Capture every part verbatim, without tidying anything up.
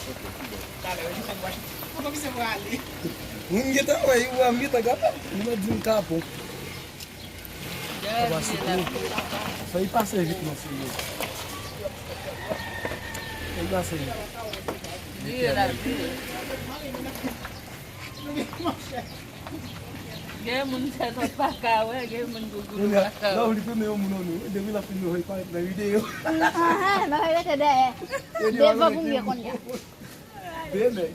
Talè, wi, se sa k mache. Pou komisè prale. M gentan wè, wi, m gentan gade. Li mèt di m kapon. Sa va sou kou. Fè li pase vit non, serye. Fè li pase vit. Vire la, vire. Gen moun tèt pa ka wè, gen moun gougoun pa ka wè. Lè w li tounen yon moun, depi l ap fin wè, li parèt nan videyo. Ahan, mwen rete dèyè. Devan pou m ye kounye a. Bebe.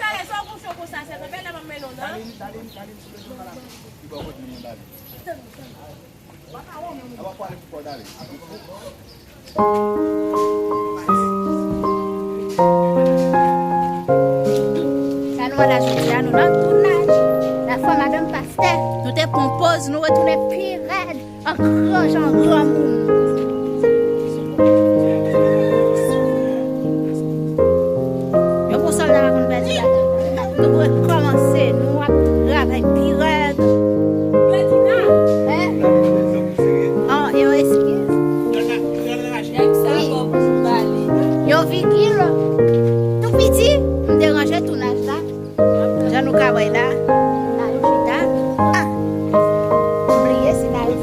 Talè, sa w konfyon konsa, sè, nan bèl la m ap mennen w nan. Dalin, Dalin, Dalin, sou bezwen pale avè m. Li pa konn moun Dalin. Aba pale pou kò Dalin. Sa nou wè la jodi a, nou nan tounaj. Lafwa madanm pastè, nou te pran poz, nou retounen pi rèd. An gran jan granmoun. Yon bon sòlda pa konn pèdi batay. Nou rekòmanse, nou ap travay pi rèd. Hein? Ah, yo eskiz. Wi. Yo vigil. Tou piti, m deranje tounaj la. Jan nou ka wè la, la yo chita. Ah! M bliye si la yo.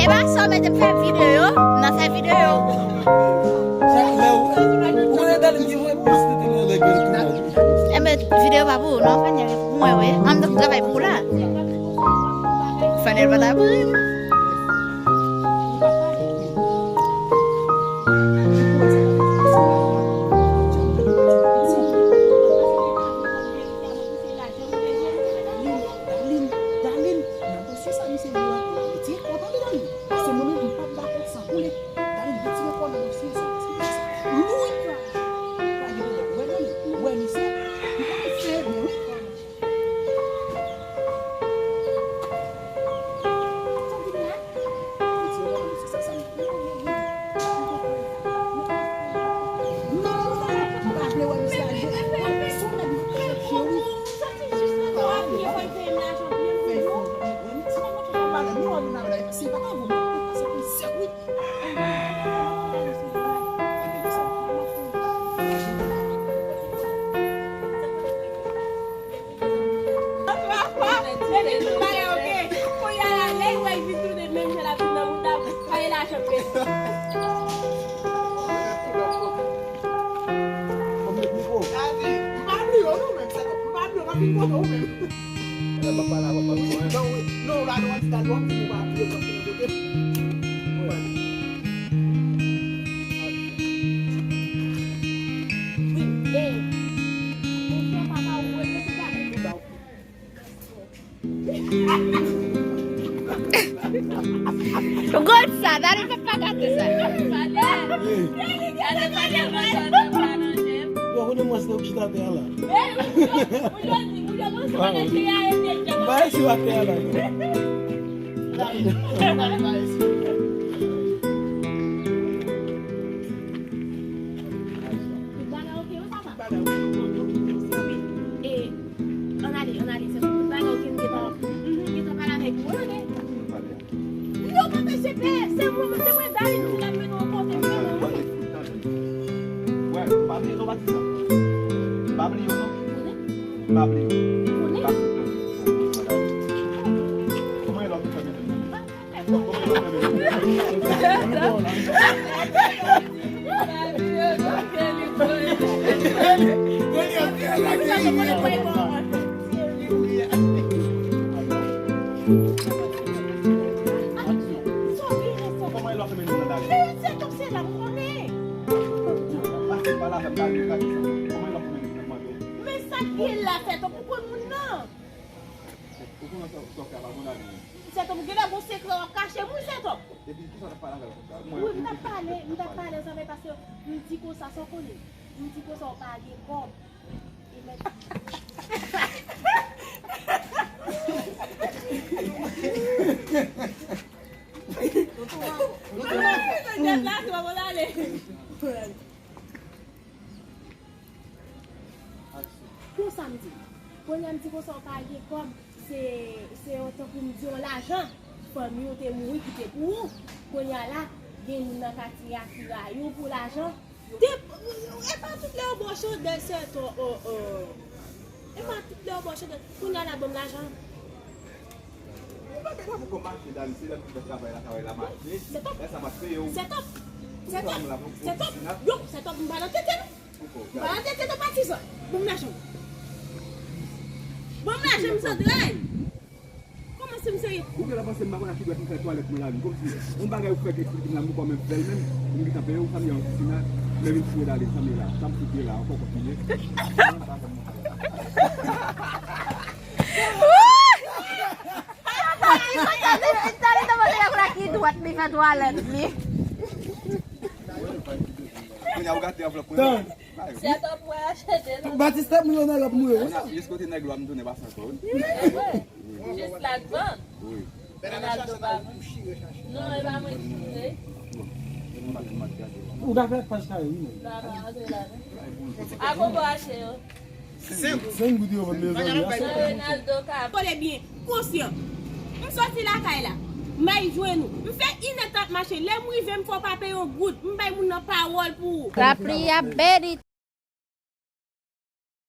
E pa sa w mete m fè videyo, m nan fè videyo. Enben, videyo pa pou ou, non, Fanyèl, pou mwen, wi. An m travay pou ou la. Fanyèl pa ta pou ou. Ou konn sa, Dani fè pa gate sa. Yo, konnen mwen se chita atè a la. Ba esi atè a la. Tout bagay oke wi papa. Ann ale, ann ale, se tout bagay oke, m gentan, m gentan pale avèk ou, ann ale. Non, papa, se pè, se mwen, se mwen, Dani, ki t ap mennen w kote m, mennen w. Wè, pa bliye non, Batista. Pa bliye w non. Pa bliye w. Kòman e lòt ki fè mennen m? Men sa k gen la, Sètòp, ou konn moun nan? Sètòp, ou genlè gon sekrè w ap kache m, wi, Sètòp. Epi kisa w t ap pale avè l konsa? Wi, m t ap pale, m t ap pale ansanm avè l paske m di konsa, sa w konnen. M di konsa w pa gen kòb. E mèt. Deplase, w ap ale. Konsa m di. Kounye a m di konsa w pa gen kòb. Se, se yon tankou m di yon lajan. Fanmi w te mouri kite pou ou. Kounye a la, gen moun nan katye a ki rayi w pou lajan. Te, e pa tout lè yo ba w chandèl sèt o, o, o. E pa tout lè yo ba w chandèl. Kounye a la, ban m lajan. Ou pa te ka poko mache, Dani, se lè m te fè travay la, travay la mache. Lè sa m ap peye w. Sèt o. Sèt o. Sèt o. Yo, sèt o, m pa nan tete, non. M pa nan tete, non, patizan. Ban m lajan. Ban m lajan, m santre. Kòman se m serye? Ou genlè panse m pa konn a ki dwèt m fè twalèt mwen la, wi. Kòmsi, yon bagay ou fèk eksplike m la, m poko menm fè l menm. M gentan peye ou, sa m ye an Kristina, lè vin foure dale, sa m ye la, sa m fout ye la, ankò kontinye. Talè, talè, talè, talè, talè, ki dwèt li fè twalèt li. Kounye a ou gate anvlòp mwen. Tan. Sèt o pou al achte de lòt. Batista mouri nan lòt mouri. Kounye a, jis kote nèg lwa m tounen pase ankò, wi. Jis la k vann. Wi. Ronaldo pa vann. Non, e pa mwen ki chire. Ou ta fè paj kare, wi, non. Ba, ba, antre la, non. A konbo achte yo. Senk. Senk goud yo vann mezanmi. Ronaldo ka. Kole byen, konsyan. M soti lakay la. M al jwenn ou. M fè inèdtan ap mache. Lè m rive, m fè w pa peye yon goud. M bay moun nan pawòl pou ou. La prière bénit